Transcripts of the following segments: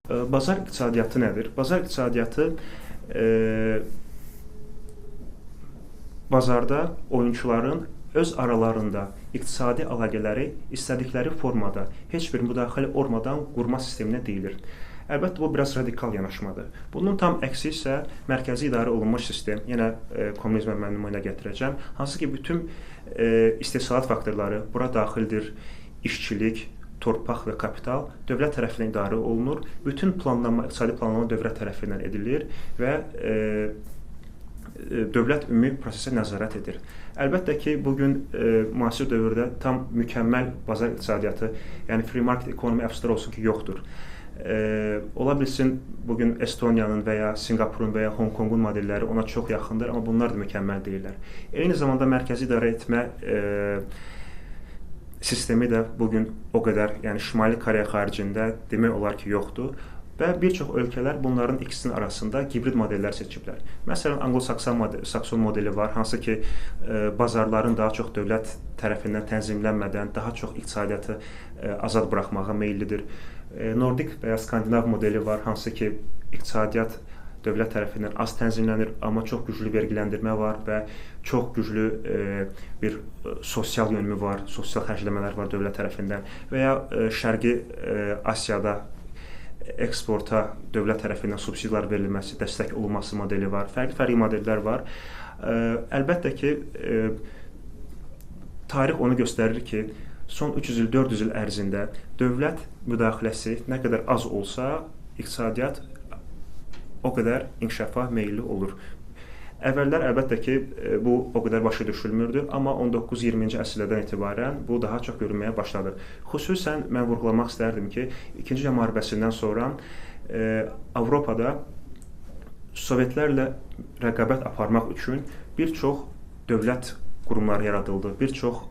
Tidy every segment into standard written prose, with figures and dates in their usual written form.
Bazar iqtisadiyyatı nədir? Bazar iqtisadiyyatı bazarda oyunçuların öz aralarında iqtisadi əlaqələri istədikləri formada, heç bir müdaxilə olmadan qurma sisteminə deyilir. Əlbəttə, bu biraz radikal yanaşmadır. Bunun tam əksi isə mərkəzi idarə olunmuş sistem, yenə kommunizmə mən nümunə gətirəcəm, hansı ki, bütün istehsalat faktorları bura daxildir, işçilik, torpaq və kapital dövlət tərəfindən idarə olunur. Bütün planlanma, iqtisadi planlama dövlət tərəfindən edilir və dövlət ümumi prosesə nəzarət edir. Əlbəttə ki, bugün müasir dövrdə tam mükəmməl bazar iqtisadiyyatı, yəni free market economy əfsuslar olsun ki, yoxdur. Ola bilsin, bugün Estoniyanın və ya Sinqapurun və ya Honkongun modelləri ona çox yaxındır, amma bunlar da mükəmməl deyillər. Eyni zamanda mərkəzi idarə etmə sistemi də bugün o qədər, yəni Şimali Koreya xaricində demək olar ki, yoxdur. Və bir çox ölkələr bunların ikisinin arasında hibrid modellər seçiblər. Məsələn, Anglo-Sakson modeli var, hansı ki, bazarların daha çox dövlət tərəfindən tənzimlənmədən daha çox iqtisadiyyatı azad buraxmağa meyillidir. Nordik və ya Skandinav modeli var, hansı ki, iqtisadiyyat dövlət tərəfindən az tənzimlənir, amma çox güclü vergiləndirmə var və çox güclü bir sosial yönümü var, sosial xərcləmələr var dövlət tərəfindən və ya Şərqi Asiyada eksporta dövlət tərəfindən subsidiyalar verilməsi, dəstək olunması modeli var. Fərqli-fərqli modellər var. Əlbəttə ki, tarix onu göstərir ki, son 300 il, 400 il ərzində dövlət müdaxiləsi nə qədər az olsa, iqtisadiyyat o qədər inkişafa meyilli olur. Əvvəllər əlbəttə ki, bu o qədər başa düşülmürdü, amma 19-20-ci əsrlərdən etibarən bu daha çox görünməyə başladı. Xüsusən mən vurğulamaq istərdim ki, İkinci Dünya Müharibəsindən sonra Avropada Sovetlərlə rəqabət aparmaq üçün bir çox dövlət qurumları yaradıldı, bir çox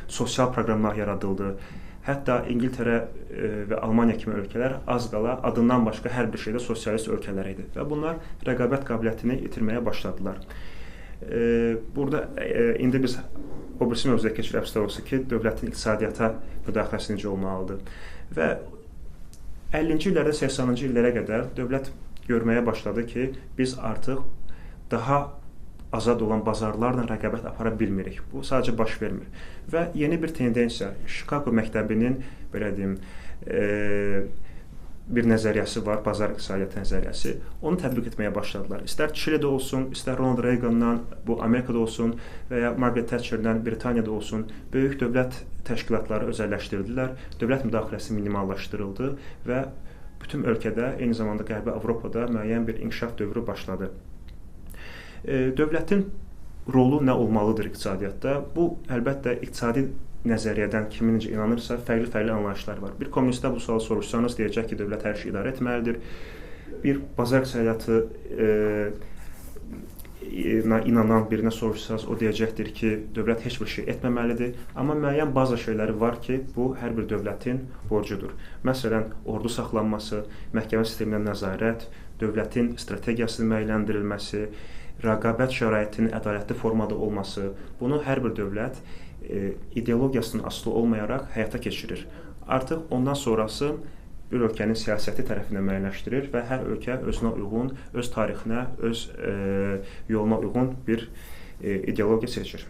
sosial proqramlar yaradıldı. Hətta İngiltərə və Almaniya kimi ölkələr az qala adından başqa hər bir şeydə sosialist ölkələr idi və bunlar rəqabət qabiliyyətini itirməyə başladılar. Burada indi biz o birisi mövzuya keçirik, əfsuslar olsun ki, dövlətin iqtisadiyyata müdaxiləsi necə olmalıdır. Və 50-ci illərdə 80-cı illərə qədər dövlət görməyə başladı ki, biz artıq daha azad olan bazarlarla rəqabət apara bilmirik. Bu sadəcə baş vermir. Və yeni bir tendensiya, Chicago məktəbinin belə deyim, bir nəzəriyyəsi var, bazar iqtisadiyyatı nəzəriyyəsi. Onu tətbiq etməyə başladılar. İstər Çilidə olsun, istər Ronald Reagandan, bu Amerikada olsun və ya Margaret Thatcherdən Britaniyada olsun, böyük dövlət təşkilatları özəlləşdirdilər, dövlət müdaxiləsi minimallaşdırıldı və bütün ölkədə, eyni zamanda Qərbi Avropada müəyyən bir inkişaf dövrü başladı. Dövlətin rolu nə olmalıdır iqtisadiyyatda? Bu, əlbəttə, iqtisadi nəzəriyyədən kimin necə inanırsa, fərqli-fərqli anlayışlar var. Bir kommunistə bu sualı soruşsanız, deyəcək ki, dövlət hər şeyi idarə etməlidir. Bir bazar iqtisadiyyatı inanan birinə soruşsanız, o deyəcəkdir ki, dövlət heç bir şey etməməlidir. Amma müəyyən bazı şeyləri var ki, bu hər bir dövlətin borcudur. Məsələn, ordu saxlanması, məhkəmə sistemindən nəzarət, dövlətin strategiyasının müəyyənləndirilməsi, rəqabət şəraitinin ədalətli formada olması, bunu hər bir dövlət ideologiyasının asılı olmayaraq həyata keçirir. Artıq ondan sonrası bir ölkənin siyasəti tərəfindən müəyyənləşdirir və hər ölkə özünə uyğun, öz tarixinə, öz yoluna uyğun bir ideologiya seçir.